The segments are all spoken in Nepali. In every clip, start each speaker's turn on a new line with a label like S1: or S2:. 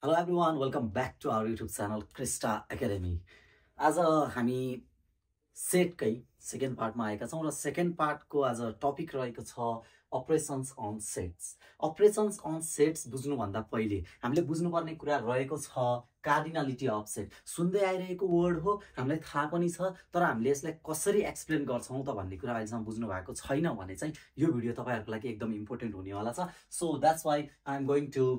S1: Hello everyone, welcome back to our YouTube channel Krista Academy. आज हामी सेटकै सेकेन्ड पार्टमा आएका छौं र सेकेन्ड पार्टको आज टपिक रहेको छ operations on sets. Operations on sets बुझ्नु भन्दा पहिले हामीले बुझ्नुपर्ने कुरा रहेको छ कार्डिनालिटी अफ सेट. सुन्दै आइरहेको वर्ड हो, हामीलाई थाहा पनि छ, तर हामीले यसलाई कसरी एक्सप्लेन गर्छौं त भन्ने कुरा अहिलेसम्म बुझ्नु भएको छैन भने चाहिँ यो भिडियो तपाईहरुको लागि एकदम इम्पोर्टेन्ट हुनेवाला छ. So that's why I am going to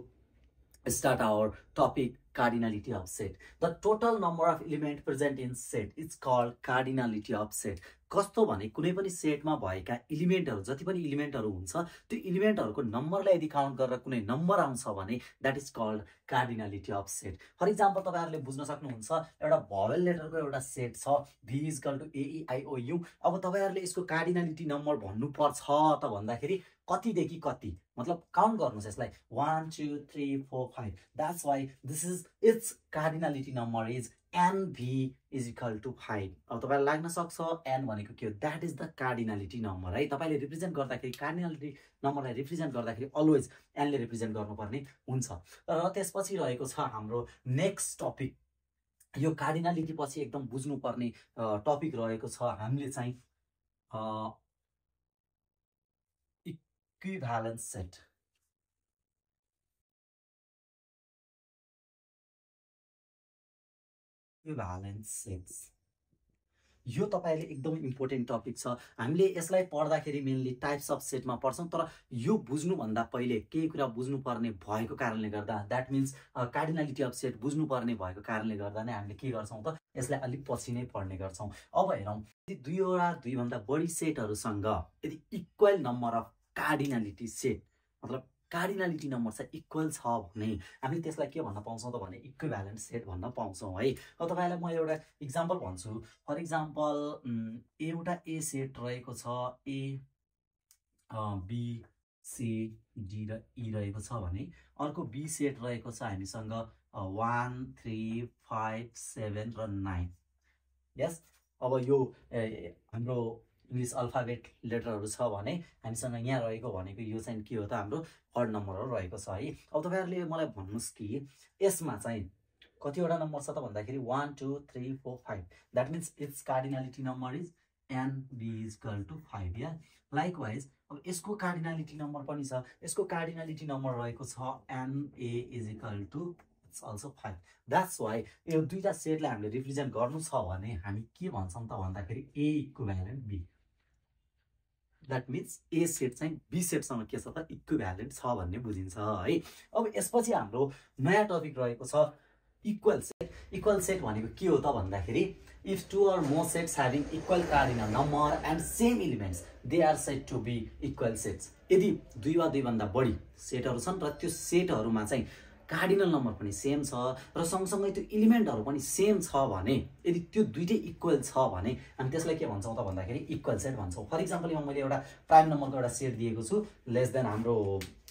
S1: start our topic cardinality of set. The total number of element present in set is called cardinality of set. कस्तो भने कुनै पनि सेटमा भएका एलिमेन्टहरु जति पनि एलिमेन्टहरु हुन्छ त्यो एलिमेन्टहरुको नम्बरलाई यदि काउन्ट गरेर कुनै नम्बर आउँछ भने that is called cardinality of set. For example तपाईहरुले बुझ्न सक्नुहुन्छ एउटा भवेल लेटरको एउटा सेट छ v = a e i o u. अब तपाईहरुले यसको कार्डिनालिटी नम्बर भन्नु पर्छ त भन्दाखेरि कति देखि कति मतलब काउन्ट गर्नुस् यसलाई 1 2 3 4 5. That's why this is its cardinality number is nv = 5. अब तपाईलाई लाग्न सक्छ n भनेको के हो, that is the cardinality number है. तपाईले रिप्रेजेन्ट गर्दाखेरि कार्डिनालिटी नम्बरलाई रिप्रेजेन्ट गर्दाखेरि अलवेज n ले रिप्रेजेन्ट गर्नुपर्ने हुन्छ. र त्यसपछि रहेको छ हाम्रो नेक्स्ट टपिक. यो कार्डिनालिटी पछि एकदम बुझ्नु पर्ने टपिक रहेको छ हामीले चाहिँ इक्विभ्यालेन्स सेट. इक्विभ्यालेन्स सेट्स यो तपाईले एकदम इम्पोर्टेन्ट टपिक छ. हामीले यसलाई पढ्दाखेरि मेनली टाइप्स अफ सेटमा पढ्छौं, तर यो बुझ्नु भन्दा पहिले केही कुरा बुझ्नु पर्ने भएको कारणले गर्दा that means cardinality of set बुझ्नु पर्ने भएको कारणले गर्दा नै हामीले के गर्छौं त यसलाई अलि पछि नै पढ्ने गर्छौं. अब हेरौं, यदि दुई भन्दा बढी सेटहरुसँग यदि equal number of cardinality set मतलब कार्डिनालिटी नम्बर चाहिँ इक्वल छ भने हामी त्यसलाई के भन्न पाउँछौं त भने इक्विभ्यालेन्ट सेट भन्न पाउँछौं है. अब तपाईलाई म एउटा एक्जाम्पल भन्छु. फर एक्जाम्पल एउटा ए सेट रहेको छ, ए बी सी डी र ई रहेको छ भने अर्को बी सेट रहेको छ हामीसँग 1 3 5 7 र 9. यस, अब यो हाम्रो इंग्लिश अल्फाबेट लेटरहरु छ भने हामीसँग यहाँ रहेको भनेको यो चाहिँ के हो त हाम्रो थर्ड नम्बरहरु रहेको छ है. अब तपाईहरुले मलाई भन्नुस् कि यसमा चाहिँ कतिवटा नम्बर छ त भन्दाखेरि 1 2 3 4 5. That means it's cardinality number is nb = 5 yeah. Likewise अब यसको कार्डिनालिटी नम्बर पनि छ. यसको कार्डिनालिटी नम्बर रहेको छ na = it's also 5. That's why यो दुईटा सेटलाई हामीले रिप्रेजेन्ट गर्नु छ भने हामी के भन्छौं त भन्दाखेरि a equivalent b. That means A set चाहिँ बी सेटसँग के छ त इक्विभ्यालेन्ट छ भन्ने बुझिन्छ है. अब यसपछि हाम्रो नयाँ टपिक रहेको छ इक्वल सेट. इक्वल सेट भनेको के हो त भन्दाखेरि if two or more sets having equal cardinal number and same elements they are said to be equal sets. यदि दुई वा दुई भन्दा बढी सेटहरु छन् र त्यो सेटहरुमा चाहिँ कार्डिनल नम्बर पनि सेम छ र सँगसँगै त्यो एलिमेन्टहरु पनि सेम छ भने यदि त्यो दुईटै इक्वल छ भने हामी त्यसलाई के भन्छौं त भन्दाखेरि इक्वल सेट भन्छौं. फर एक्जाम्पल यहाँ मैले एउटा प्राइम नम्बरको एउटा सेट दिएको छु. लेस देन हाम्रो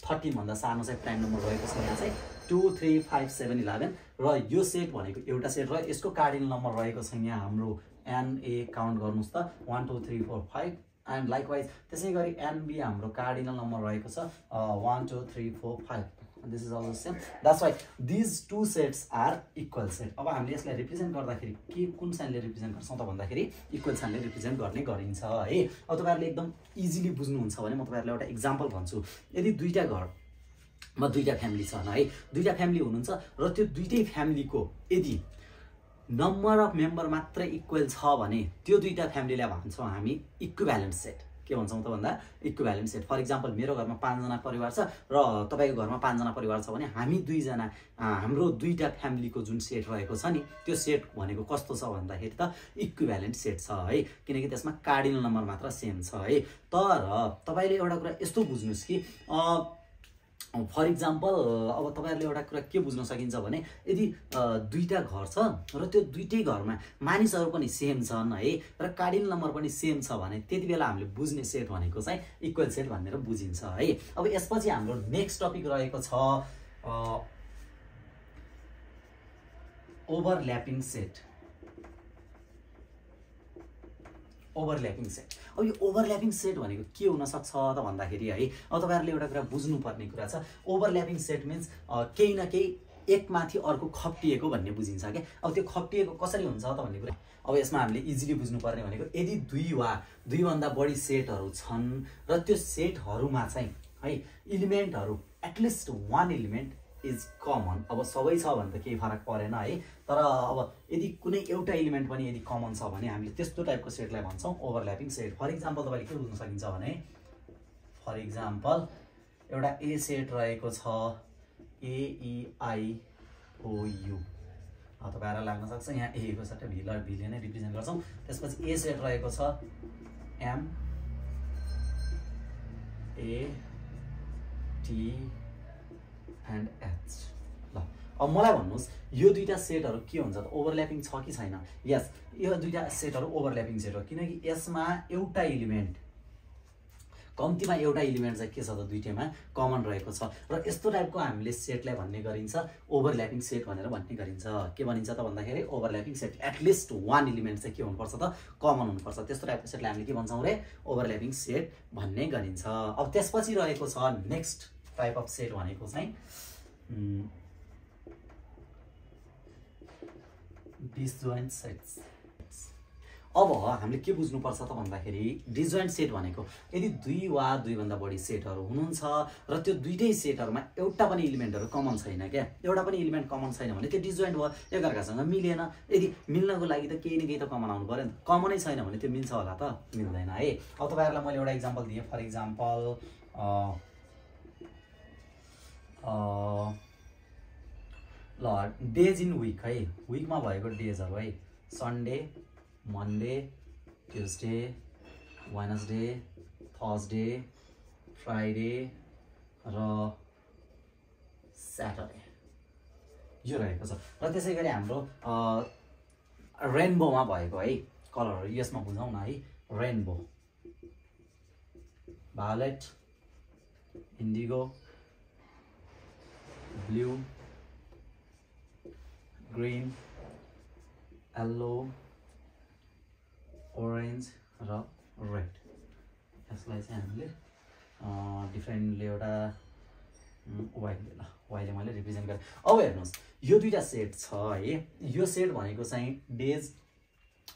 S1: 13 भन्दा सानो चाहिँ प्राइम नम्बर रहेको छ यहाँ चाहिँ 2 3 5 7 11 र यो सेट भनेको एउटा सेट र यसको कार्डिनल नम्बर रहेको छ यहाँ हाम्रो na काउन्ट गर्नुस् त 1 2 3 4 5 एन्ड लाइकवाइज त्यसैगरी nb हाम्रो कार्डिनल नम्बर रहेको छ 1 2 3 4 5. This is also same. That's why these two sets are equal set. अब हामीले यसलाई रिप्रेजेन्ट गर्दाखेरि के कुन साइनले रिप्रेजेन्ट गर्छौं त भन्दाखेरि इक्वल साइनले रिप्रेजेन्ट गर्ने गरिन्छ है. अब तपाईहरुले एकदम इजिली बुझ्नुहुन्छ भने म तपाईहरुलाई एउटा एक्जाम्पल भन्छु. यदि दुईटा घरमा दुईटा फ्यामिली छन् है, दुईटा फ्यामिली हुनुहुन्छ र त्यो दुईटै फ्यामिलीको यदि नम्बर अफ मेम्बर मात्र इक्वल छ भने त्यो दुईटा फ्यामिलीलाई भन्छौं हामी इक्विभ्यालेन्ट सेट. के भन्छौं त भन्दा इक्विभ्यालेन्ट सेट. फर एक्जाम्पल मेरो घरमा 5 जना परिवार छ र तपाईको घरमा 5 जना परिवार छ भने हामी दुई जना हाम्रो दुईटा फ्यामिलीको जुन सेट रहेको छ नि त्यो सेट भनेको कस्तो छ भन्दाखेरि त इक्विभ्यालेन्ट सेट छ है, किनकि त्यसमा कार्डिनल नम्बर मात्र सेम छ है. तर तपाईले एउटा कुरा यस्तो बुझ्नुस् कि फर एक्जाम्पल अब तपाईहरुले एउटा कुरा के बुझ्न सकिन्छ भने यदि दुईटा घर छ र त्यो दुईटै घरमा मानिसहरु पनि सेम छन् है र कार्डिनल नम्बर पनि सेम छ भने त्यतिबेला हामीले बुझ्ने सेट भनेको चाहिँ इक्वल सेट भनेर बुझिन्छ है. अब यसपछि हाम्रो नेक्स्ट टपिक रहेको छ ओभरल्यापिङ सेट. Overlapping set. अब यो ओभरल्यापिङ सेट भनेको के हुन सक्छ त भन्दाखेरि है अब तपाईहरुले एउटा कुरा बुझ्नु पर्ने कुरा छ. ओभरल्यापिङ सेट मिन्स केही न केही एक माथि अर्को खप्टिएको भन्ने बुझिन्छ क्या। अब त्यो खप्टिएको कसरी हुन्छ त भन्ने कुरा अब यसमा हामीले इजिली बुझ्नुपर्ने भनेको यदि दुई वा दुईभन्दा बढी सेटहरू छन् र त्यो सेटहरूमा चाहिँ है इलिमेन्टहरू at least one element is common. अब सबै छ भने त केही फरक परेन है, तर अब यदि कुनै एउटा इलिमेन्ट पनि यदि कमन छ भने हामीले त्यस्तो टाइपको सेटलाई भन्छौँ ओभरल्यापिङ सेट। फर इक्जाम्पल तपाईँले के बुझ्न सकिन्छ भने फर इक्जाम्पल एउटा ए सेट रहेको छ AEIOU, तपाईँहरूलाई लाग्न सक्छ यहाँ ए को सट्टा भीले नै रिप्रेजेन्ट गर्छौँ। त्यसपछि ए सेट रहेको छ MATH and H। ल अब मलाई भन्नुहोस् यो दुईटा सेटहरू के हुन्छ त ओभरल्यापिङ छ कि छैन? यस, यो दुईटा सेटहरू ओभरल्यापिङ सेट हो किनकि यसमा एउटा इलिमेन्ट कम्तीमा एउटा इलिमेन्ट चाहिँ के छ त दुईटैमा कमन रहेको छ र यस्तो टाइपको हामीले सेटलाई भन्ने गरिन्छ ओभरल्यापिङ सेट भनेर भन्ने गरिन्छ। के भनिन्छ त भन्दाखेरि overlapping set at least one element चाहिँ के हुनुपर्छ त कमन हुनुपर्छ। त्यस्तो टाइपको सेटलाई हामीले के भन्छौँ रे ओभरल्यापिङ सेट भन्ने गरिन्छ। अब त्यसपछि रहेको छ नेक्स्ट टाइप अफ सेट भनेको चाहिँ डिसजोइन्ट सेट्स। अब हामीले के बुझ्नुपर्छ त भन्दाखेरि डिसजोइन्ट सेट भनेको यदि दुई वा दुईभन्दा बढी सेटहरू हुनुहुन्छ र त्यो दुईटै सेटहरूमा एउटा पनि इलिमेन्टहरू कमन छैन क्या, एउटा पनि इलिमेन्ट कमन छैन भने त्यो डिसजोइन्ट भयो, एकअर्कासँग मिलेन। यदि मिल्नको लागि त केही न केही त कमन आउनु पर्यो नि त, कमनै छैन भने त्यो मिल्छ होला त मिल्दैन है। अब तपाईँहरूलाई मैले एउटा इक्जाम्पल दिएँ, फर इक्जाम्पल ल डेज इन विक है, विकमा भएको डेजहरू है Sunday, Monday, Tuesday, Wednesday, Thursday, Friday र स्याटरडे यो रहेको छ। र त्यसै गरी हाम्रो रेनबोमा भएको है कलरहरू यसमा बुझौँ न है, rainbow, violate, indigo, blue, green, yellow, orange र रेड। यसलाई चाहिँ हामीले डिफ्रेन्टले एउटा वाइले मैले रिप्रेजेन्ट गरेँ। अब हेर्नुहोस् यो दुईटा सेट छ है, यो सेट भनेको चाहिँ डेज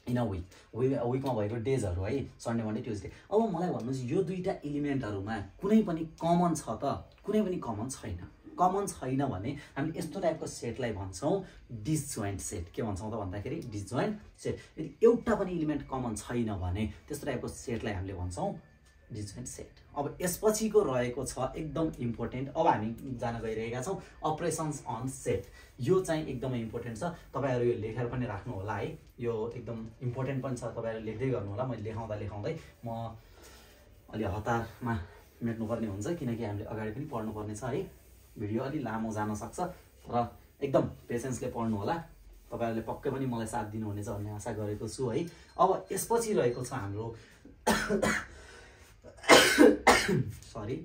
S1: इन अ विक, विकमा भएको डेजहरू है सन्डे, मन्डे, ट्युजडे। अब मलाई भन्नुहोस् यो दुईटा इलिमेन्टहरूमा कुनै पनि कमन छ त कुनै पनि कमन छैन? कमन छैन भने हामी यस्तो टाइपको सेटलाई भन्छौँ डिसजोइन्ट सेट। के भन्छौँ त भन्दाखेरि डिसजोइन्ट सेट। यदि एउटा पनि इलिमेन्ट कमन छैन भने त्यस्तो टाइपको सेटलाई हामीले भन्छौँ डिसजोइन्ट सेट। अब यसपछिको रहेको छ एकदम इम्पोर्टेन्ट, अब हामी जान गइरहेका छौँ अपरेसन्स अन सेट। यो चाहिँ एकदमै इम्पोर्टेन्ट छ, तपाईँहरू यो लेखेर पनि राख्नु होला है, यो एकदम इम्पोर्टेन्ट पनि छ, तपाईँहरू लेख्दै गर्नु होला। मैले लेखाउँदै म अलि हतारमा मेट्नुपर्ने हुन्छ किनकि हामीले अगाडि पनि पढ्नुपर्ने छ है, भिडियो अलि लामो जान सक्छ र एकदम पेसेन्सले पढ्नु होला। तपाईँहरूले पक्कै पनि मलाई साथ दिनुहुनेछ भन्ने आशा गरेको छु है। अब यसपछि रहेको छ हाम्रो सरी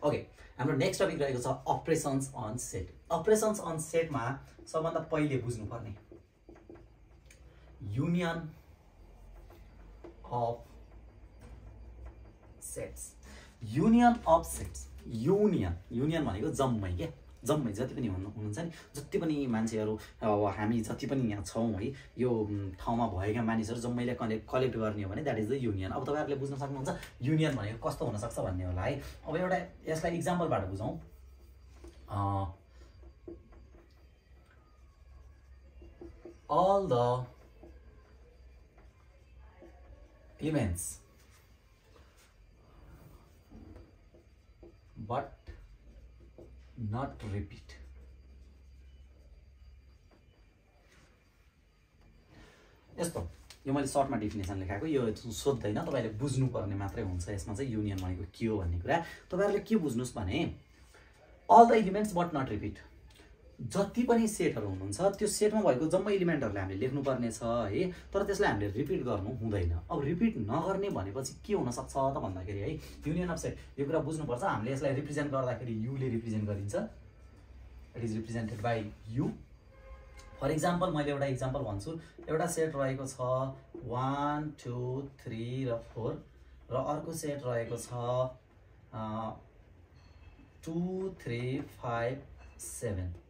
S1: ओके हाम्रो नेक्स्ट टपिक रहेको छ operations on set. Operations on सेटमा सबभन्दा पहिले बुझ्नुपर्ने union of sets. Union of sets, union भनेको जम्मै के, जम्मै जति पनि हुनुहुन्छ नि, जति पनि मान्छेहरू अब हामी जति पनि यहाँ छौँ है, यो ठाउँमा भएका मानिसहरू जम्मैले कलेक्ट गर्ने हो भने द्याट इज द युनियन। अब तपाईँहरूले बुझ्न सक्नुहुन्छ युनियन भनेको कस्तो हुनसक्छ भन्ने होला है। अब एउटा यसलाई इक्जाम्पलबाट बुझौँ। all the elements but not repeat। यस्तो यो मैले सर्टमा डेफिनेसन लेखाएको, यो सोध्दैन, तपाईँले बुझ्नुपर्ने मात्रै हुन्छ यसमा चाहिँ युनियन भनेको के हो भन्ने कुरा। तपाईँहरूले के बुझ्नुहोस् भने all the elements but not repeat, जति पनि सेटहरू हुनुहुन्छ त्यो सेटमा भएको जम्मै इलिमेन्टहरूलाई हामीले लेख्नुपर्ने छ है, तर त्यसलाई हामीले रिपिट गर्नु हुँदैन। अब रिपिट नगर्ने भनेपछि के हुनसक्छ त भन्दाखेरि है युनियन अफ सेट, यो कुरा बुझ्नुपर्छ। हामीले यसलाई रिप्रेजेन्ट गर्दाखेरि युले रिप्रेजेन्ट गरिन्छ, it is represented by U. For example मैले एउटा इक्जाम्पल भन्छु, एउटा सेट रहेको छ 1 2 3 र 4 र अर्को सेट रहेको छ 2 3 5 7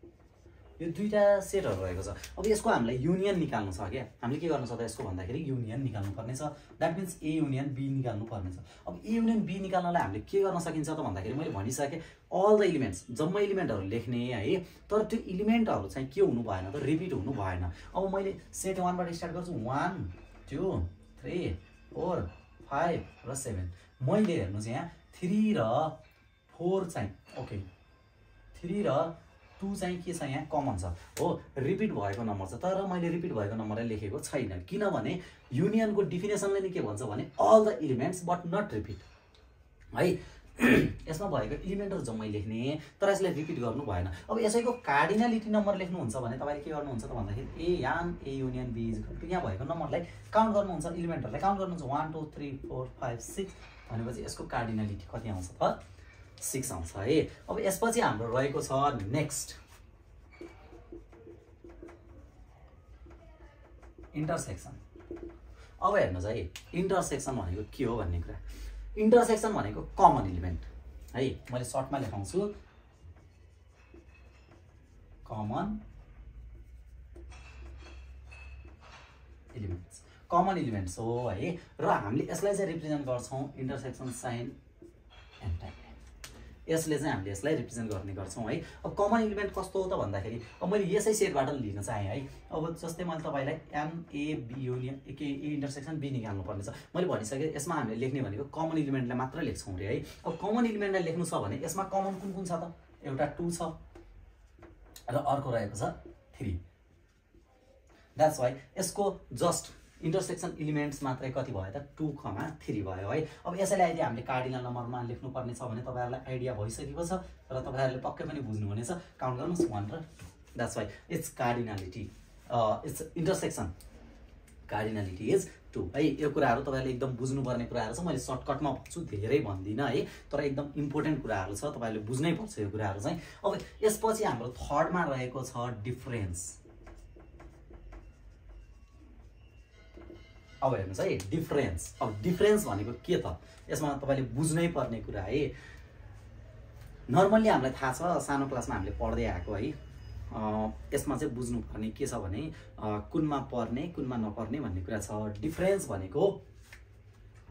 S1: यो दुईटा सेटहरु रहेको छ। अब यसको हामीलाई युनियन निकाल्नु छ के हामीले के गर्नु छ त यसको भन्दाखेरि युनियन निकाल्नु पर्ने छ। That means A union B निकाल्नु पर्ने छ। अब ए युनियन बी निकाल्नलाई हामीले के गर्न सकिन्छ त भन्दाखेरि मैले भनिसके अल द एलिमेन्ट्स जम्मै एलिमेन्टहरु लेख्ने है, तर त्यो एलिमेन्टहरु चाहिँ के हुनु भएन त रिपिट हुनु भएन। अब मैले सेट 1 बाट स्टार्ट गर्छु 1 2 3 4 5 र 7। मैले हेर्नु चाहिँ यहाँ 3 र 4 चाहिँ ओके 3 र 2 चाहिँ के छ यहाँ कमन छ हो, रिपिट भएको नम्बर छ, तर मैले रिपिट भएको नम्बरलाई लेखेको छैन किनभने युनियनको डेफिनेसनले नि के भन्छ भने all the elements but not repeat है। यसमा भएको एलिमेन्टहरु जम्मै लेख्ने तर यसलाई रिपिट गर्नु भएन। अब यसैको कार्डिनलिटी नम्बर लेख्नुहुन्छ भने तपाईले के गर्नुहुन्छ त भन्दाखेरि A union B is equal to यहाँ भएको नम्बरलाई काउन्ट गर्नुहुन्छ, एलिमेन्टहरुलाई काउन्ट गर्नुहुन्छ 1 2 3 4 5 6 भनेपछि यसको कार्डिनलिटी कति आउँछ त 6 आउँछ है। अब यसपछि हाम्रो रहेको छ नेक्स्ट इन्टरसेक्सन। अब हेर्नुस् है इन्टरसेक्सन भनेको के हो भन्ने कुरा। इन्टरसेक्सन भनेको कमन एलिमेन्ट है, मैले सर्टमा लेखाउँछु कमन एलिमेन्ट्स, कमन एलिमेन्ट्स हो है। र हामीले यसलाई चाहिँ रिप्रेजेन्ट गर्छौं इन्टरसेक्सन साइन एन्ड टाइप। यसले चाहिँ हामीले यसलाई रिप्रेजेन्ट गर्ने गर्छौं है। अब कमन एलिमेन्ट कस्तो हो त भन्दाखेरि अब मैले यसै सेटबाट लिन चाहे है। अब जस्तै मैले तपाईलाई M A B union A intersection B निकाल्नु पर्ने छ। मैले भनिसके यसमा हामीले लेख्ने भनेको कमन एलिमेन्टलाई मात्र लेख्छौं रे है। अब कमन एलिमेन्टलाई लेख्नु छ भने यसमा कमन कुन कुन छ त एउटा 2 छ र अर्को रहेको छ 3। दैट्स व्हाई यसको जस्ट इन्टरसेक्सन एलिमेन्ट्स मात्रै कति भयो त 2, 3 भयो है। अब यसैलाई यदि हामीले कार्डिनल नम्बरमा लेख्नु पर्ने छ भने तपाईहरुलाई आइडिया भइसकेको छ र तपाईहरुले पक्कै पनि बुझ्नु हुनेछ। काउन्ट गर्नुस् 1 र 2। That's why it's cardinality it's intersection cardinality is 2 है। यो कुराहरु तपाईहरुले एकदम बुझ्नु पर्ने कुराहरु छ। मैले सर्टकटमा भन्छु, धेरै भन्दिन है, तर एकदम इम्पोर्टेन्ट कुराहरु छ, तपाईहरुले बुझ्नै पर्छ यो कुराहरु चाहिँ। अब यसपछि हाम्रो थर्डमा रहेको छ डिफरेन्स। अब हेर्नुस् है डिफरेन्स। अब डिफरेन्स भनेको के त यसमा तपाईले बुझ्नै पर्ने कुरा है। नर्मली हामीलाई थाहा छ सानो क्लासमा हामीले पढ्दै आएको है। यसमा चाहिँ बुझ्नु पर्ने के छ भने कुनमा पर्ने कुनमा नपर्ने भन्ने कुरा छ। डिफरेन्स भनेको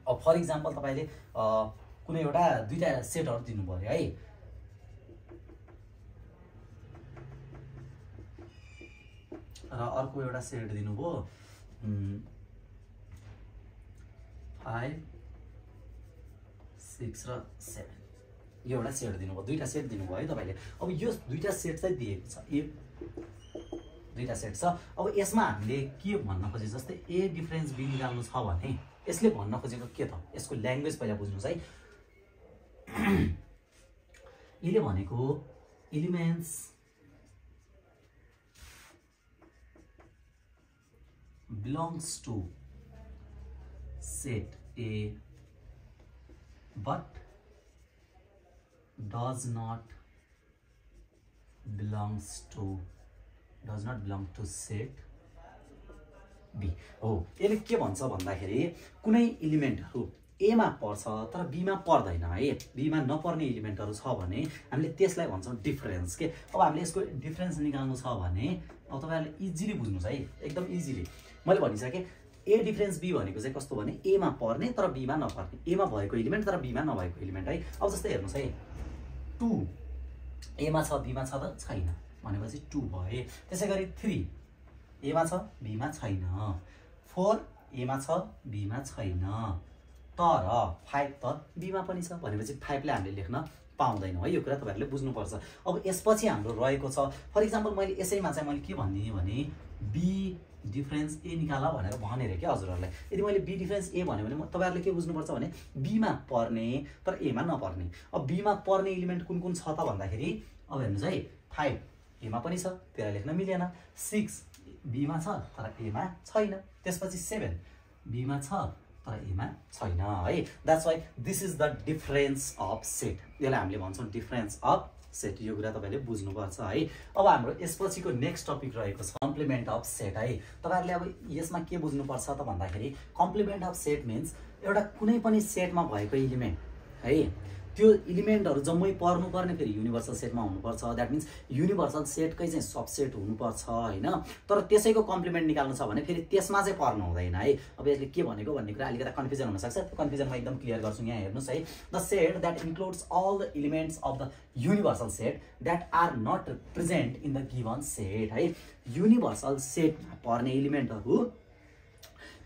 S1: अब फर एक्जाम्पल तपाईले कुनै एउटा दुईटा सेटहरु दिनु पर्यो है। र अर्को एउटा सेट दिनुभयो 5 6 र 7। यो एउटा सेट दिनुभयो, दुईटा सेट दिनुभयो है तपाईले। अब यो दुईटा सेट चाहिँ दिएको छ, ए दुईटा सेट छ। अब यसमा हामीले के भन्न खोजे जस्तै ए डिफरेन्स बी निकाल्नु छ भने यसले भन्न खोजेको के त यसको ल्याङ्ग्वेज पहिला बुझ्नुस् है। यसले भनेको elements belongs to set A but does not belong to set B हो। यसले के भन्छ भन्दाखेरि कुनै एलिमेन्टहरु ए मा पर्छ तर बी मा पर्दैन है। बी मा नपर्ने एलिमेन्टहरु छ भने हामीले त्यसलाई भन्छौं डिफरेन्स के। अब हामीले यसको डिफरेन्स निकाल्नु छ भने अब तपाईहरुले इजिली बुझ्नुस् है, एकदम इजिली। मैले भनिसके ए डिफरेन्स बी भनेको चाहिँ कस्तो भने ए मा पर्ने तर बी मा नपर्ने, ए मा भएको एलिमेन्ट तर बी मा नभएको एलिमेन्ट है। अब जस्तै हेर्नुस् है 2 ए मा छ बी मा छ त छैन भनेपछि 2 भए। त्यसैगरी 3 ए मा छ बी मा छैन, 4 ए मा छ बी मा छैन, तर 5 त बी मा पनि छ भनेपछि 5 लाई हामीले लेख्न पाउँदैनौं है। यो कुरा तपाईहरुले बुझ्नु पर्छ। अब यसपछि हाम्रो रहेको छ फर एक्जाम्पल मैले यसैमा चाहिँ मैले के भन्दिए भने बी डिफरेन्स ए निकाला भनेर भनेर के हजुरहरुलाई। यदि मैले बी डिफरेन्स ए भन्यो भने तपाईहरुले के बुझ्नुपर्छ भने बी मा पर्ने तर ए मा नपर्ने। अब बी मा पर्ने एलिमेन्ट कुन कुन छ त भन्दाखेरि अब हेर्नुस् है 5 ए मा पनि छ, त्यसलाई लेख्न मिलेन। 6 बी मा छ तर ए मा छैन। त्यसपछि 7 बी मा छ तर ए मा छैन है। That's why this is the difference of set. यसलाई हामीले भन्छौं डिफरेन्स अफ सेट। यो कुरा तपाईले बुझ्नु पर्छ है। अब हाम्रो यसपछिको नेक्स्ट टपिक रहेको छ कम्प्लिमेन्ट अफ सेट है। तपाईहरुले अब यसमा के बुझ्नु पर्छ त भन्दाखेरि कम्प्लिमेन्ट अफ सेट मिन्स एउटा कुनै पनि सेटमा भएको एलिमेन्ट है त्यो इलिमेन्टहरु जम्मै पर्नुपर्ने फेरि युनिभर्सल सेटमा हुनुपर्छ। द्याट मिन्स युनिभर्सल सेटकै चाहिँ सबसेट हुनुपर्छ हैन। तर त्यसैको कम्प्लिमेन्ट निकाल्नु छ भने फेरि त्यसमा चाहिँ पर्नु हुँदैन है। अब यसले के भनेको भन्ने कुरा अलिकति कन्फ्युजन हुन सक्छ, त्यो कन्फ्युजन म एकदम क्लियर गर्छु। यहाँ हेर्नुस् है, the set that includes all the elements of the universal set that are not present in the given set है। युनिभर्सल सेटमा पर्ने एलिमेन्टहरु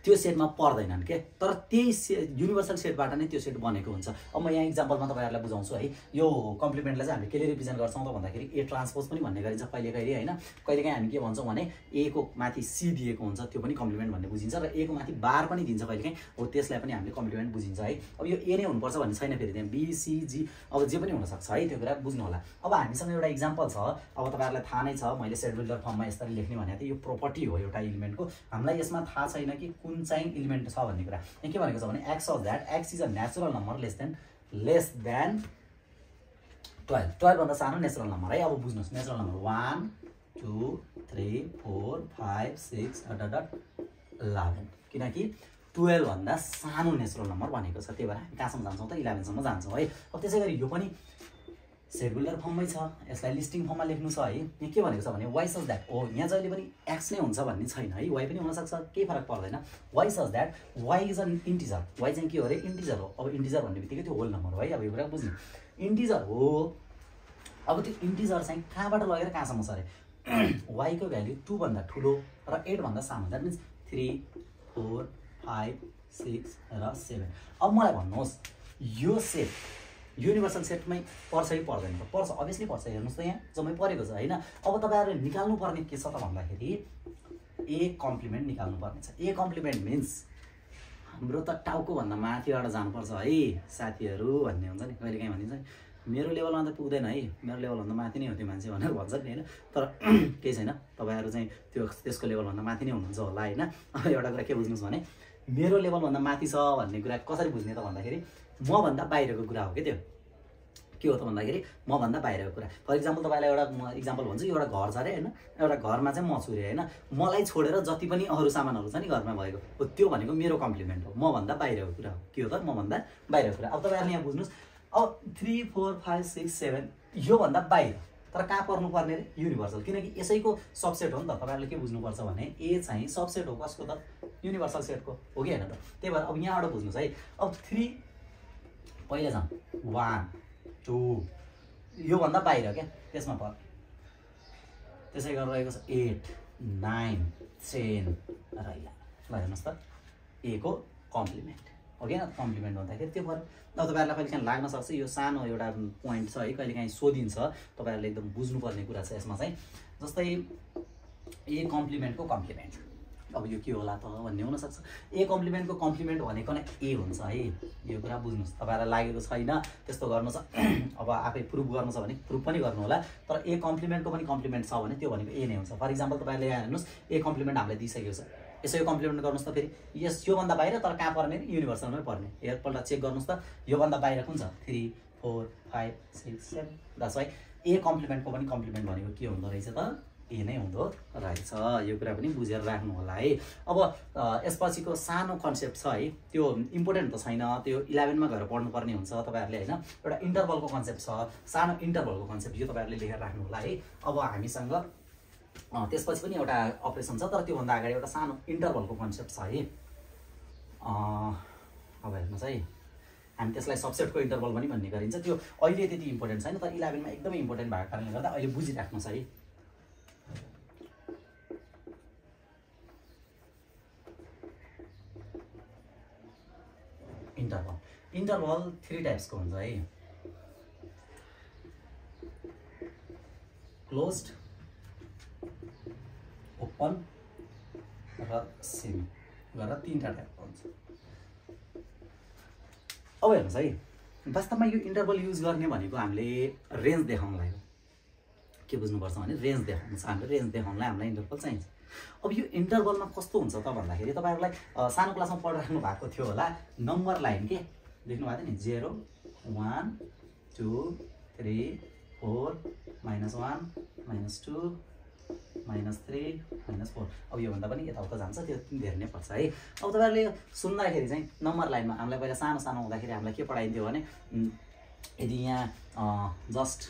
S1: त्यो सेटमा पर्दैनन् के, तर त्यही युनिभर्सल सेटबाट नै त्यो सेट बनेको हुन्छ। अब म यहाँ इक्जाम्पलमा तपाईहरुलाई बुझाउँछु है। यो कम्प्लिमेन्टलाई चाहिँ हामीले केले रिप्रेजेन्ट गर्छौं त भन्दाखेरि ए ट्रान्सपोज पनि भन्ने गरिन्छ कहिलेकहिले हैन। कहिलेकाहीँ हामी के भन्छौं भने ए को माथि सी दिएको हुन्छ, त्यो पनि कम्प्लिमेन्ट भन्ने बुझिन्छ, र ए को माथि बार पनि दिन्छ कहिलेकाहीँ, हो त्यसलाई पनि हामीले कम्प्लिमेन्ट बुझिन्छ है। अब यो ए नै हुनुपर्छ भन्ने छैन, फेरि त्यहाँ बी सी जी अब जे पनि हुन सक्छ है, त्यो कुरा बुझ्नु होला। अब हामीसँग एउटा इक्जाम्पल छ, अब तपाईहरुलाई थाहा नै छ, मैले सेट बिल्डर फर्ममा यसरी लेख्ने भनेको थिएँ। यो प्रोपर्टी हो एउटा एलिमेन्टको, हामीलाई यसमा थाहा छैन कि कुन चाहिँ एलिमेन्ट छ भन्ने कुरा। यहाँ के भनेको छ भने x of that x is a natural number less than 12 12 भन्दा सानो नेचुरल नम्बर है। अब बुझ्नुस्, नेचुरल नम्बर 1 2 3 4 5 6 11 किनकि 12 भन्दा सानो नेचुरल नम्बर भनेको छ, त्यही भएर हामी कहाँसम्म जान्छौँ त 11 सम्म जान्छौँ है। अब त्यसैगरी यो पनि सेट बिल्डर फर्ममै छ, यसलाई लिस्टिङ फर्ममा लेख्नु छ है। यहाँ के भनेको छ भने y such that, ओ यहाँ जहिले पनि x नै हुन्छ भन्ने छैन है, y पनि हुन सक्छ, केही फरक पर्दैन। y such that y is an integer, y चाहिँ के हो रे, इन्टिजर हो। अब इन्टिजर भन्ने बित्तिकै त्यो होल नम्बर हो है। अब यो कुरा बुझ्नु, इन्टिजर हो। अब त्यो इन्टिजर चाहिँ कहाँबाट लगेर कहाँसम्म छ रे, y को भ्यालु 2 भन्दा ठुलो र 8 भन्दा सानो, द्याट मिन्स 3 4 5 6 र 7। अब मलाई भन्नुहोस् यो सेट युनिभर्सल सेटमै पर्छ कि पर्दैन त? पर्छ, अभियसली पर्छ। हेर्नुस् त यहाँ जम्मै परेको छ हैन। अब तपाईहरुले निकाल्नु पर्ने के छ त भन्दाखेरि ए कम्प्लिमेन्ट निकाल्नु पर्ने छ। ए कम्प्लिमेन्ट मिन्स हाम्रो त टाउको भन्दा माथिबाट जानुपर्छ है साथीहरु भन्ने हुन्छ नि, कहिलेकाहीँ भनिन्छ नि मेरो लेभलमा त पुग्दैन है, मेरो लेभल भन्दा माथि नै हो त्यो मान्छे भनेर भन्छ नि हैन। तर केही छैन, तपाईहरु चाहिँ त्यो त्यसको लेभल भन्दा माथि नै हुनुहुन्छ होला हैन। अब एउटा कुरा के बुझ्नुस् भने मेरो लेभल भन्दा माथि छ भन्ने कुरा कसरी बुझ्ने त भन्दाखेरि म भन्दा बाहिरको कुरा हो के त्यो। के हो त भन्दाखेरि म भन्दा बाहिरको कुरा। फर एक्जाम्पल तपाईलाई एउटा इक्जाम्पल भन्छु, एउटा घर छ रे हैन, एउटा घरमा चाहिँ म छु रे हैन, मलाई छोडेर जति पनि अरु सामानहरु छ नि घरमा भएको, हो त्यो भनेको मेरो कम्प्लिमेन्ट हो, म भन्दा बाहिरको कुरा हो। के हो त, म भन्दा बाहिरको कुरा। अब तपाईहरुले यहाँ बुझ्नुस्, अब 3 4 5 6 7 यो भन्दा बाहिर, तर कहाँ पर्नु पर्ने रे, युनिभर्सल, किनकि यसैको सबसेट हो नि त। तपाईहरुले के बुझ्नुपर्छ भने ए चाहिँ सबसेट हो कसको त, युनिभर्सल सेटको हो कि हैन त। त्यही भएर अब यहाँबाट बुझ्नुस् है। अब 3 पहिला जाम 1 2 यो भन्दा बाहिर क्या, त्यसमा पर्छ। त्यसै गरेर रहेको छ 8 9 10 र 11। ल हेर्नुस् त ए को कम्प्लिमेन्ट हो कि हैन। कम्प्लिमेन्ट भन्दाखेरि त्यो पर्यो। अब तपाईहरुलाई कहिलेकाहीँ लाग्न सक्छ यो सानो एउटा पोइन्ट छ है, कहिलेकाहीँ सोधिन्छ, तपाईहरुले एकदम बुझ्नुपर्ने कुरा छ यसमा चाहिँ। जस्तै ए कम्प्लिमेन्टको कम्प्लिमेन्ट, अब यो के होला त भन्ने हुन सक्छ। ए कम्प्लिमेन्टको कम्प्लिमेन्ट भनेको नै ए हुन्छ है, यो कुरा बुझ्नुस्। तपाईहरुलाई लागेको छैन त्यस्तो गर्नु छ, अब आफै प्रुफ गर्नु छ भने प्रुफ पनि गर्नु होला, तर ए कम्प्लिमेन्टको पनि कम्प्लिमेन्ट छ भने त्यो भनेको ए नै हुन्छ। फर एक्जाम्पल तपाईहरुले यहाँ हेर्नुस्, ए कम्प्लिमेन्ट हामीलाई दिइसकेको छ, यसो यो कम्प्लिमेन्ट गर्नुस् त फेरि यस यो भन्दा बाहिर, तर कहाँ पर्ने, युनिभर्सलमै पर्ने। एकपल्ट चेक गर्नुस् त यो भन्दा बाहिर कुन छ, 3 4 5 6 7। द्याट्स वाइ ए कम्प्लिमेन्टको पनि कम्प्लिमेन्ट भनेको के हुँदो रहेछ त, ए नै हुँदो रहेछ। यो कुरा पनि बुझेर राख्नु होला है। अब यसपछिको सानो कन्सेप्ट छ है, त्यो इम्पोर्टेन्ट त छैन, त्यो 11 मा गएर पढ्नु पर्ने हुन्छ तपाईहरुले हैन। एउटा इन्टरभलको कन्सेप्ट छ, सानो इन्टरभलको कन्सेप्ट, यो तपाईहरुले लेखेर राख्नु होला है। अब हामीसँग त्यसपछि पनि एउटा अपरेसन छ, तर त्यो भन्दा अगाडि एउटा सानो इन्टरभलको कन्सेप्ट छ है। अब हेर्नुस् है, हामी त्यसलाई सबसेटको इन्टरभल पनि भन्ने गरिन्छ। त्यो अहिले त्यति इम्पोर्टेन्ट छैन, तर 11 मा एकदमै इम्पोर्टेन्ट भएको कारणले गर्दा अहिले बुझिराख्नुस् है। इन्टरभल, इन्टरभल 3 टाइप्सको हुन्छ है, क्लोज्ड, ओपन र सेमी गरेर 3टा टाइपको हुन्छ। अब हेर्नुस् है, वास्तवमा यो इन्टरभल युज गर्ने भनेको हामीले रेन्ज देखाउनलाई हो। के बुझ्नुपर्छ भने रेन्ज देखाउनु छ, हामीले रेन्ज देखाउनलाई हामीलाई इन्टरभल चाहिन्छ। अब यो इन्टरभलमा कस्तो हुन्छ त भन्दाखेरि तपाईहरुलाई सानो क्लासमा पढिराख्नु भएको थियो होला, नम्बर लाइन के लेख्नु भएको थियो नि, 0 1 2 3 4 -1 -2 -3 -4। अब यो भन्दा पनि यताउता जान्छ, त्यो धेरै नै पर्छ है। अब तपाईहरुले सुन्दाखेरि चाहिँ नम्बर लाइनमा हामीलाई पहिला सानो सानो हुँदाखेरि हामीलाई के पढाइन्थ्यो भने यदि यहाँ जस्ट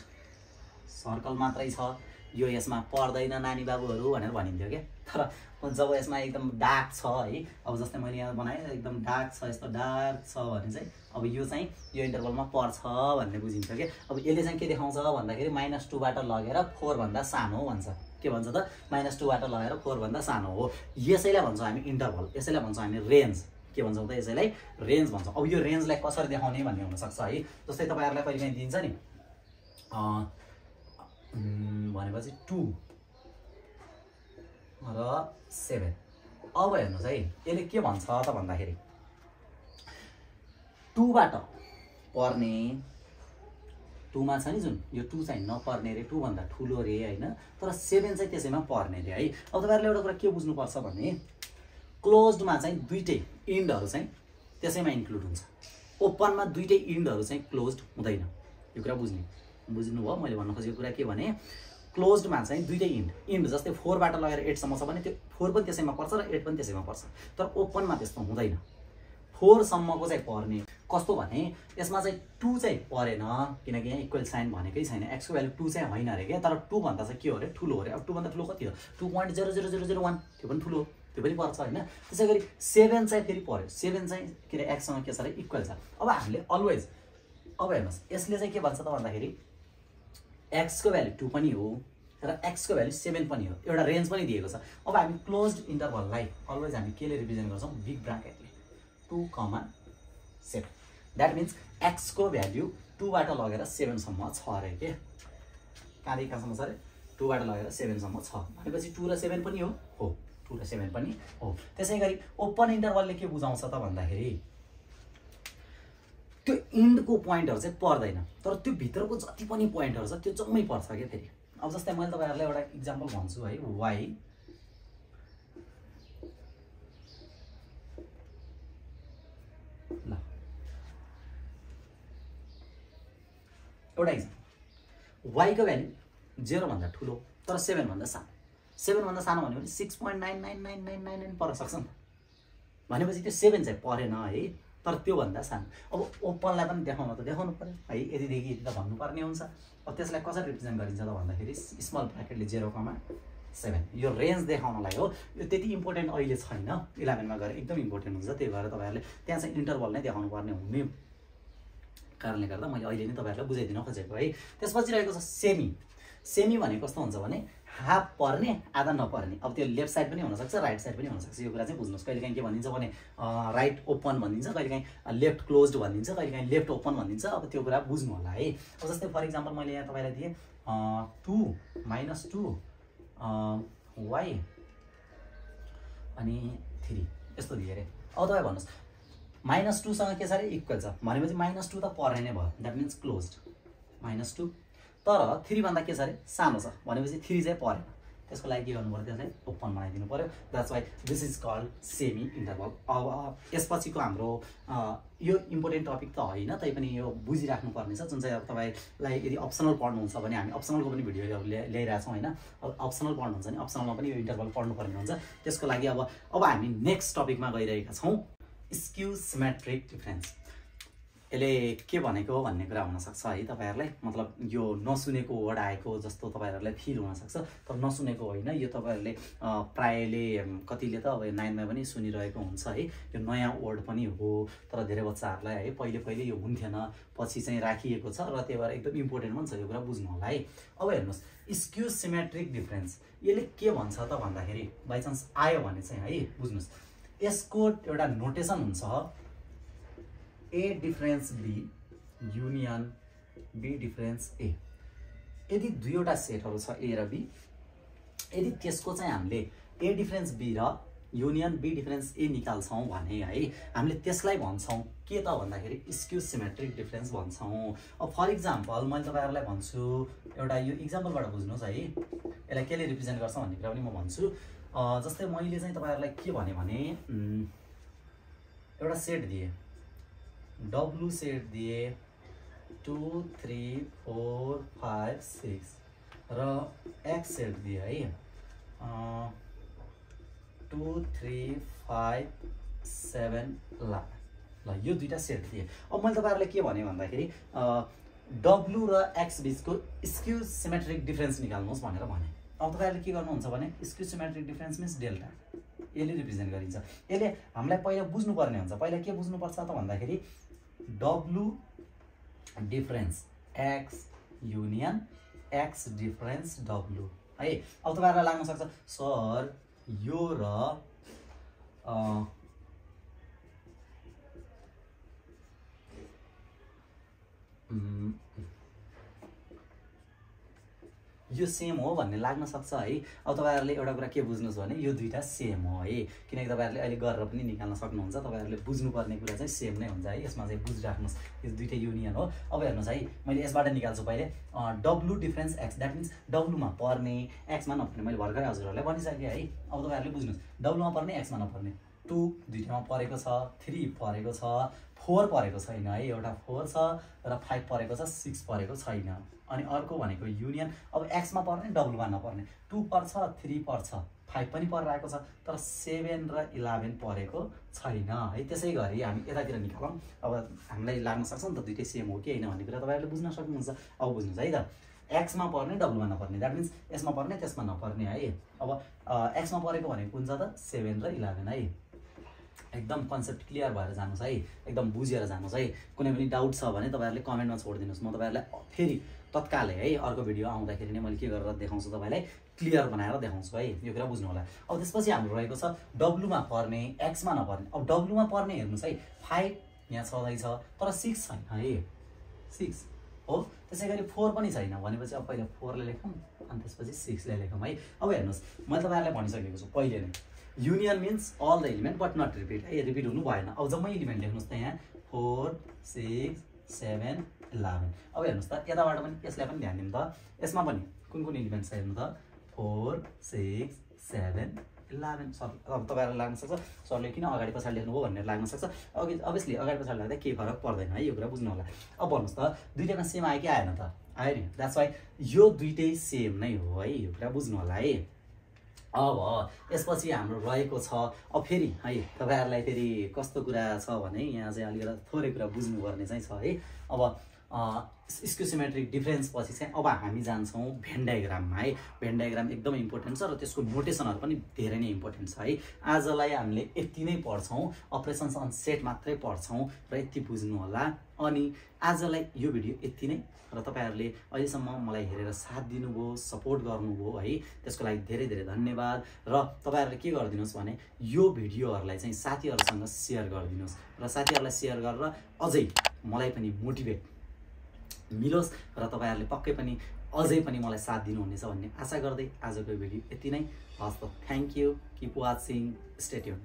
S1: सर्कल मात्रै छ यो यसमा पर्दैन नानी बाबुहरू भनेर भनिन्थ्यो क्या। तर जब यसमा एकदम डार्क छ है, अब जस्तै मैले यहाँ बनाएँ एकदम डार्क छ, यस्तो डार्क छ भने चाहिँ अब यो चाहिँ यो इन्टरभलमा पर्छ भन्ने बुझिन्छ क्या। अब यसले चाहिँ के देखाउँछ भन्दाखेरि -2 बाट लगेर 4 भन्दा सानो भन्छ। के भन्छ त? -2 बाट लगेर 4 भन्दा सानो हो। यसैलाई भन्छौँ हामी इन्टरभल, यसैलाई भन्छौँ हामी रेन्ज। के भन्छौँ त? यसैलाई रेन्ज भन्छौँ। अब यो रेन्जलाई कसरी देखाउने भन्ने हुनसक्छ है। जस्तै तपाईँहरूलाई कहिले काहीँ दिन्छ नि भनेपछि 2 र 7। अब हेर्नुहोस् है, यसले के भन्छ त भन्दाखेरि 2 बाट पर्ने 2 मा छ नि जुन यो 2 चाहिँ नपर्ने रे, 2 भन्दा ठुलो रे हैन, तर 7 चाहिँ त्यसैमा पर्ने रे है। अब तपाईहरुले एउटा कुरा के बुझ्नुपर्छ भने क्लोज्डमा चाहिँ दुईटै इन्डहरु चाहिँ त्यसैमा इन्क्लुड हुन्छ, ओपनमा दुईटै इन्डहरु चाहिँ क्लोज्ड हुँदैन। यो कुरा बुझ्नुभयो? मैले भन्न खोजेको कुरा के भने क्लोज्डमा चाहिँ दुईटै इन्ड जस्तै 4 बाट लगेर 8 सम्म छ भने त्यो 4 पनि त्यसैमा पर्छ र 8 पनि त्यसैमा पर्छ। तर ओपनमा त्यस्तो हुँदैन, 4 सम्मको चाहिँ पर्ने। कस्तो भने यसमा चाहिँ 2 चाहिँ परेन, किनकि यहाँ इक्वल साइन भनेकै छैन, x को भ्यालु 2 चाहिँ होइन रे के, तर 2 भन्दा चाहिँ के हो रे? ठुलो हो रे। अब 2 भन्दा ठुलो कति हो? 2.00001, त्यो पनि ठुलो, त्यो पनि पर्छ हैन। त्यसैगरी 7 चाहिँ फेरि पर्यो, 7 चाहिँ के रे x सँग के छ रे? इक्वल छ। अब हामीले अलवेज अब हेर्नुस् यसले चाहिँ के भन्छ त भन्दाखेरि x को भ्यालु 2 पनि हो र x को भ्यालु 7 पनि हो, एउटा रेन्ज पनि दिएको छ। अब हामी क्लोज्ड इन्टरभललाई अलवेज हामी केले रिप्रेजेन्ट गर्छौं? बिग ब्राकेटले 2,7। दैट मीन्स x को भ्यालु 2 बाट लगेर 7 सम्म छ रे के। कहाँदेखि कहाँसम्म छ रे? 2 बाट लगेर 7 सम्म छ भनेपछि 2 र 7 पनि हो, 2 र 7 पनि हो। त्यसैगरी ओपन इन्टरभलले के बुझाउँछ त भन्दाखेरि त्यो इन्डको पोइन्टहरु चाहिँ पर्दैन, तर त्यो भित्रको जति पनि पोइन्टहरु छ त्यो जम्मै पर्छ के फेरि। अब जस्तै मैले तपाईहरुलाई एउटा एक्जाम्पल भन्छु है, y ल एउटा एक्जाम्पल y को भ्यालु 0 भन्दा ठुलो तर 7 भन्दा सानो। 7 भन्दा सानो भनेको 6.99999 पर्न सक्छ नि, भनेपछि त्यो 7 चाहिँ परेन है, तर त्यो भन्दा सानो। अब ओपनलाई पनि देखाउन त देखाउनु पर्यो है, यतिदेखि यति त भन्नु पर्ने हुन्छ। अब त्यसलाई कसरी रिप्रेजेन्ट गरिन्छ त भन्दाखेरि स्मल ब्र्याकेटले 0,7 यो रेन्ज देखाउनलाई हो। यो त्यति इम्पोर्टेन्ट अहिले छैन, 11 मा गएर एकदम इम्पोर्टेन्ट हुन्छ। त्यही भएर तपाईहरुले त्यहाँ चाहिँ इन्टरभल नै देखाउनु पर्ने हुने कारणले गर्दा मैले अहिले नै तपाईहरुलाई बुझाइदिन खोजेको है। त्यसपछि रहेको छ सेमी। सेमी भनेको कस्तो हुन्छ भने हाफ पर्ने आधा नपर्ने। अब त्यो लेफ्ट साइड पनि हुन सक्छ, राइट साइड पनि हुन सक्छ। यो कुरा चाहिँ बुझ्नुस्। कहिलेकाहीँ के भनिन्छ भने राइट ओपन भनिन्छ, कहिलेकाहीँ लेफ्ट क्लोज्ड भनिन्छ, कहिलेकाहीँ लेफ्ट ओपन भनिन्छ। अब त्यो कुरा बुझ्नु होला है। अब जस्तै फर एक्जाम्पल मैले यहाँ तपाईलाई दिए 2 - 2 y अनि 3 यस्तो दिए रे। अब तपाई भन्नुस् -2 सँग के छ रे? इक्वल छ भनेपछि -2 त पर्ने नै भयो, दैट मीन्स क्लोज्ड -2। तर 3 भन्दा के छ रे? सानो छ भनेपछि 3 चाहिँ परेन। त्यसको लागि के गर्नु पर्यो? त्यसलाई ओपन बनाइदिनु पर्यो। That's why this is called semi interval. अब यसपछिको हाम्रो यो इम्पोर्टेन्ट टपिक त होइन, तैपनि यो बुझिराख्नु पर्ने छ, जुन चाहिँ अब तपाईलाई यदि अप्सनल पढ्नुहुन्छ भने हामी अप्सनलको पनि भिडियोहरु ल्याइरा छौं हैन। अब अप्सनल पढ्नुहुन्छ भने अप्सनलमा पनि यो इन्टरभल पढ्नु पर्ने हुन्छ। त्यसको लागि अब हामी नेक्स्ट टपिकमा गइरहेका छौं, स्क्यू सिमेट्रिक डिफरेन्स। यसले के भनेको भन्ने कुरा हुन सक्छ है तपाईहरुलाई, मतलब यो नसुनेको वर्ड आएको जस्तो तपाईहरुलाई फिल हुन सक्छ, तर नसुनेको होइन। यो तपाईहरुले प्रायले कतिले त अब 9 मा पनि सुनिरहेको हुन्छ है। यो नयाँ वर्ड पनि हो, तर धेरै बच्चाहरुलाई है पहिले यो हुन्थेन, पछि चाहिँ राखिएको छ र त्यही भएर एकदम इम्पोर्टेन्ट पनि छ। यो कुरा बुझ्नु होला है। अब हेर्नुस् स्क्यू सिमेट्रिक डिफरेन्स यसले के भन्छ त भन्दाखेरि बाइ चान्स आयो भने चाहिँ है बुझ्नुस्, यसको एउटा नोटेसन हुन्छ A difference B union B difference A। यदि दुईवटा सेटहरु छ A र B, यदि त्यसको चाहिँ हामीले A डिफरेन्स B र युनियन B डिफरेन्स A निकाल्छौं भने है हामीले त्यसलाई भन्छौं के त भन्दाखेरि स्क्यू सिमेट्रिक डिफरेन्स भन्छौं। अब फर एक्जाम्पल मैले तपाईहरुलाई भन्छु एउटा यो एक्जाम्पलबाट बुझ्नुस् है, यसलाई केले रिप्रेजेन्ट गर्छ भन्ने कुरा पनि म भन्छु। जस्तै मैले चाहिँ तपाईहरुलाई के भने एउटा सेट दिए, W सेट दिए 2 3 4 5 6 र X सेट दिए है 2 3 5 7 ल ल यो दुईटा सेट दिए। अब मैले तपाईहरुले के भने भन्दाखेरि W र X बीचको स्क्यू सिमेट्रिक डिफरेन्स निकाल्नुहोस् भनेर भने। अब तपाईहरुले के गर्नुहुन्छ भने skew symmetric difference means delta, यसले रिप्रेजेन्ट गरिन्छ। यसले हामीलाई पहिला बुझ्नु पर्ने हुन्छ। पहिला के बुझ्नु पर्छ त भन्दाखेरि W difference X union X difference W है। अब तपाईहरुलाई लाग्न सक्छ सर यो र यो सेम हो भन्ने लाग्न सक्छ है। अब तपाईहरुले एउटा कुरा के बुझ्नुस् भने यो दुईटा सेम हो है, किनकि तपाईहरुले अहिले गरेर पनि निकाल्न सक्नुहुन्छ। तपाईहरुले बुझ्नुपर्ने कुरा चाहिँ सेम नै हुन्छ है, यसमा चाहिँ बुझिराख्नुस् यो दुईटा युनियन हो। अब हेर्नुस् है, मैले यसबाट निकाल्छु पहिले W difference X, that means W मा पर्ने X मा नपर्ने। मैले भर्खरै हजुरहरुलाई भनिसके है। अब तपाईहरुले बुझ्नुस् W मा पर्ने X मा नपर्ने। 2 दुईटामा परेको छ, 3 परेको छ, 4 परेको छैन है, एउटा 4 छ र 5 परेको छ, 6 परेको छैन। अनि अर्को भनेको युनियन। अब X मा पर्ने W मा नपर्ने। 2 पर्छ, 3 पर्छ, 5 पनि परिरहेको छ, तर 7 र 11 परेको छैन है। त्यसैगरी हामी यतातिर निकालौं। अब हामीलाई लाग्न सक्छ नि त दुईटै सेम हो कि हैन भन्ने कुरा तपाईहरुले बुझ्न सक्नुहुन्छ। अब बुझ्नुस् है त, X मा पर्ने W मा नपर्ने, दैट मिन्स यसमा पर्ने त्यसमा नपर्ने है। अब X मा परेको भनेको कुन छ त 7 र 11 है। एकदम कन्सेप्ट क्लियर भएर जानुस् है, एकदम बुझेर जानुस् है। कुनै पनि डाउट छ भने तपाईहरुले कमेन्टमा छोडिदिनुस्, म तपाईहरुलाई फेरि तत्कालै है अर्को भिडियो आउँदाखेरि नै मैले के गरेर देखाउँछु तपाईलाई क्लियर बनाएर देखाउँछु है, यो कुरा बुझ्नु होला। अब त्यसपछि हाम्रो रहेको छ W मा पर्ने X मा नपर्ने। अब W मा पर्ने हेर्नुस् है, 5 यहाँ छँदै छ तर 6 छैन है, 6 हो। त्यसैगरी 4 पनि छैन भनेपछि अब पहिला 4 ले लेखौं अनि त्यसपछि 6 ले लेखौं है। अब हेर्नुस् मैले तपाईहरुलाई भनिसकेको छु पहिले नै, union means all the element but not repeat है, रिपिट हुनु भएन। अब जम्मै एलिमेन्ट लेख्नुस् त यहाँ 4 6 7 11। अब हेर्नुस् त यताबाट पनि यसलाई पनि ध्यान दिनु त, यसमा पनि कुन कुन एलिमेन्ट छ हेर्नु त 4 6 7 11। अब तपाईहरुलाई लाग्न सक्छ सरले किन अगाडि पछाडी लेख्नुभयो भन्ने लाग्न सक्छ। अभियसली अगाडि पछाडी लाग्दा केही फरक पर्दैन है, यो कुरा बुझ्नु होला। अब भन्नुस् त दुईटामा सेम आयो कि आएन त, आयो नि, द्याट्स वाइ यो दुईटै सेम नै हो है, यो कुरा बुझ्नु होला है। अब यसपछि हाम्रो रहेको छ अब फेरि है तपाईहरुलाई फेरि कस्तो कुरा छ भने यहाँ चाहिँ अलिकति थोरै कुरा बुझ्नुपर्ने चाहिँ छ है। अब स्क्यू सिमेट्रिक डिफरेन्स पछि चाहिँ अब हामी जान्छौं भेन डायग्राममा है। भेन डायग्राम एकदम इम्पोर्टेन्ट छ र त्यसको नोटेसनहरु पनि धेरै नै इम्पोर्टेन्ट छ है। आजलाई हामीले यति नै पढ्छौं, अपरेसन्स अन सेट मात्रै पढ्छौं र यति बुझ्नु होला। अनि आजलाई यो भिडियो यति नै, र तपाईहरुले अहिलेसम्म मलाई हेरेर साथ दिनुभयो, सपोर्ट गर्नुभयो है, त्यसको लागि धेरै धेरै धन्यवाद। र तपाईहरुले के गरिदिनुस् भने यो भिडियोहरुलाई चाहिँ साथीहरुसँग शेयर गरिदिनुस् र साथीहरुलाई शेयर गरेर अझै मलाई पनि मोटिभेट मिलोस् र तपाईहरुले पक्कै पनि अझै पनि मलाई साथ दिनुहुनेछ भन्ने आशा गर्दै आजको भिडियो यति नै। हस् त, thank you, keep watching, stay tune.